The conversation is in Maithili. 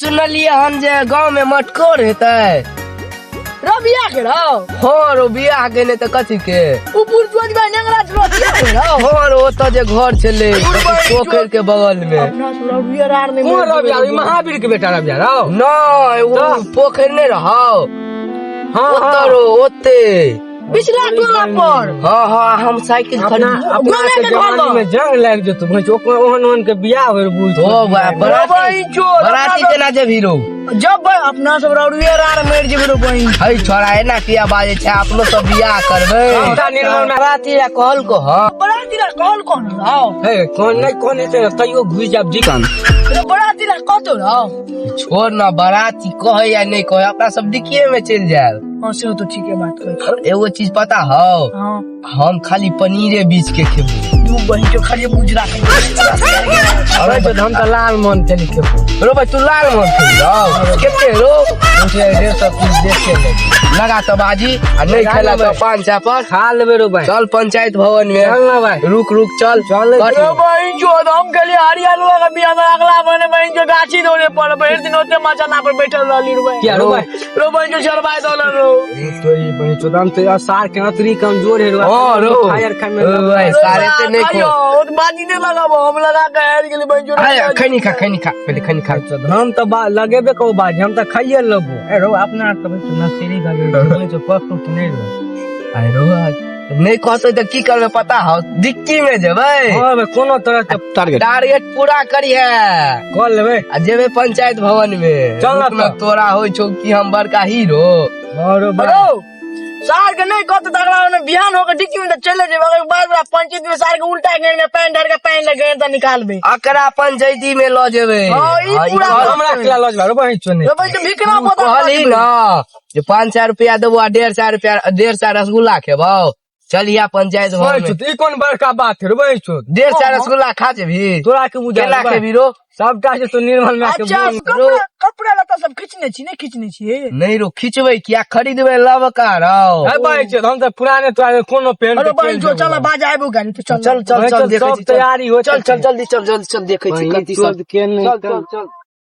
सुनलियै हन जे गाँव में मटकोर हेतै। रबिया के रहो। हँ रो, बियाह के नहि तऽ कथी के? उ बुढ़ बा नेंगरा रबिया के रहो। हँ रो, ओतऽ जे घर छलै पोखरि के बगल में। अपना सब रबिया आर नहि। कोन रबिया? ई महावीर के बेटा रबिया रहो? नहि, ओ पोखरि नहि रहौ? हाँ। ओतऽ रो, ओते पिछला टोला पर। हँ हँ, हम साइकिल अपना खरीद अपना गोने के के घर जवानी में जंग लागि जेतौ भैंस, ओकर ओहन ओहन के बियाह होय बुझ। ओ बराती बराती बराती केना जेबही रो? जब अपना सब रबिया आर मरि जेबै रो बहिन। है छोड़ा, एना किया बाजै छै? अपनो सब बियाह करबै। सबटा निर्मल में बराती ला कहल को हँ। बराती ला कहल कोन रहो? हे, कोन नहीं कोन हेतै तैयो घुसि जाब दिकन। रे बराती ला कतो रहो? छोड़ न, बराती कहै या नहि कहै, अपना सब डिक्किये में चलि जायब। हाँ, से तो ठीक है बात कहै। एगो चीज पता हौ? हाँ। हम खाली पनीरे बीच के खेबो। दू बहिन के खाली बुझरा। अरे तो हम तो लाल मन चली खेबो। रो भाई, तू लाल मन खेबी? केते रो? 150 पीस देख के लेबै। लगा तो बाजी आ नहि लगा खेला लेबै। तो 500 पर खा लेबै रो भाई। चल पंचायत भवन में। चल ना भाई। रुक रुक, चल। चल। कट। रे बहिन जो हम गेली हरियालुआ के बियाह में, अगला महीने बहिन जो गाछी दौड़े पर भरि दिन ओते मचाना पर बैठल रहली रे बहिन। किया रो भाई? रो बहिन जो चरबाय दौलर रो। तो ई बहिन चोद, हम तो सार के अतरी कमजोर है रो। हाँ रो। फायर खाय में। ओ भाई, सारे ते नहीं खाइयो खो। ओ बाजी दे लगाबो, हम लगा के हारि गेली बहिन जो। अरे खैनी खा, खैनी खा, पहले खैनी खा। हम तो लगेबे को बाजी, हम तो खाइए लेबो। ए रो, अपना आर तो बहिन नशेरी गाड़ी बहिन जो पक तो नहीं रो। अरे रो, नहि कहते तऽ की करबै पता हौ? डिक्की में जेबै। हाँ बे, कोनो तरह के टारगेट टारगेट पूरा करिहे। कर लेबै। आ जेबै पंचायत भवन में। चल ना। रुक ना, तऽ। तोरा होइ छौ कि हम बड़का हीरो। हाँ रो बा। हेलो, सार के नहीं कहते तो अगला महीने बिहान होकर डिक्की में तो चले जेबै। अगर बाद में पंचायत में सार के उल्टा गेल में पैन ढार के पैन लगे तो निकालबे। अकरा पंचायती में लऽ जेबै। हाँ, ई हाँ, पूरा कहल- हमरा किया लऽ जेबै रो बहिन चोने? रो बहिन जो भिकना तू पता। कहली ना जे 500 रुपया देबो आ 150 रुपया, 150 रसगुल्ला खेबौ, चलिया पंचायत भवन बहिन में। चोद, ई कोन बड़का बात है रो बहिन चोद? 150 रसगुल्ला खा जेबही? तोरा के बुझा केना रो बहिन? खेबही रो? सबटा जे तो निर्मल में के अच्छा बोल। कपड़ा कपड़ा लत्ता सब खींचने छी नहीं खींचने छी? नहीं रो, खिचबै किया? खरीदबै लबका रौ। है बहिन चोद, हम तो पुराने तोरा कोनो पेंट अरे बहिन जो चल बाजा आबो गाड़ी तो चल। चल चल चल, चल, देखै सब छी, चल। तैयारी हो। चल चल, जल्दी चल, जल्दी चल, देखै छी कथी सब। के नहीं। चल चल चल।